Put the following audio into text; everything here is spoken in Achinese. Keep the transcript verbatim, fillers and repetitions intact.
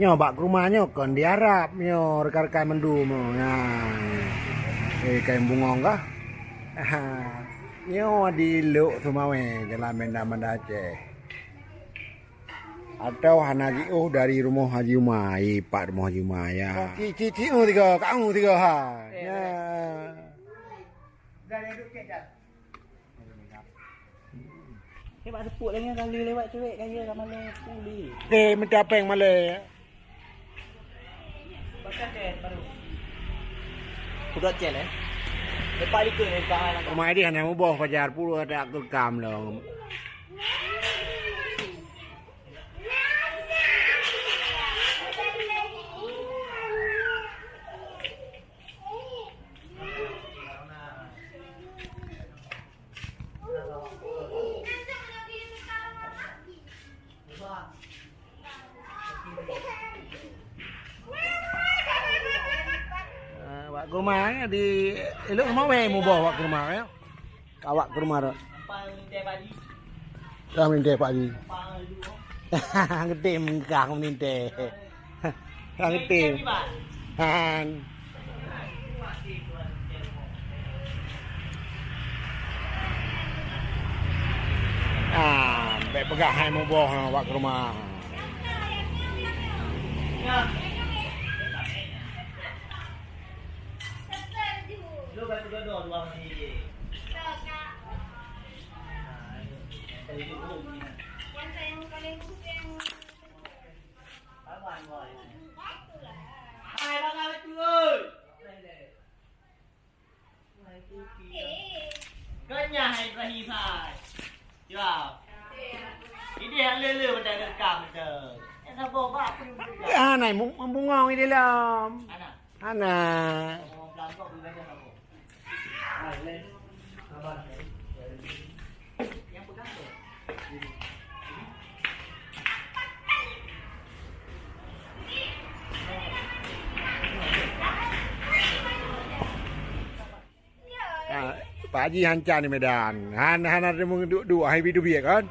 Nyoe bak keuruma nyoe kon di Arab nyoe rekan-rekan mandum nyoe. Nyan. Eh, kain bungong kah? Aha. Nyoe di Lhokseumawe, Jalan Medan Banda Aceh. Atau hana jiôh dari rumoh Haji Uma, ipat rumoh Haji Uma, ya. Ci, ci, ci, oh, tiga, kak, oh, tiga, ha. Ya. Hei, bak seupôt lagèe kali lewat cewek kaya ka malèe pulih. Eh, minta peng malèe. Pudot cel, eh. Lepas likot ni, lepas. Rumah dia hana muboh pajar puluh ada aku rekam dong. Ah, wak keuruma, eh, di elok rumah weh muboh wak keuruma, ya. Awak keuruma tu. Dah minta Pak Haji. Gede mengkang minta. Kang Tim. Han. Ah, bèk peugah hai muboh ha, wak keuruma. Hai, bangai beutôi. Kanya hai Ibrahim hai. Ya. Ini yang lele macam rekam tu. Yang nak bawa bak apa ni? Ah, nai mu-, mambungong di dalam. Anak. Hana. Ah, Pak Haji hanca di Medan. Han, hana teumeung duek-duek, hai bidu biek kan?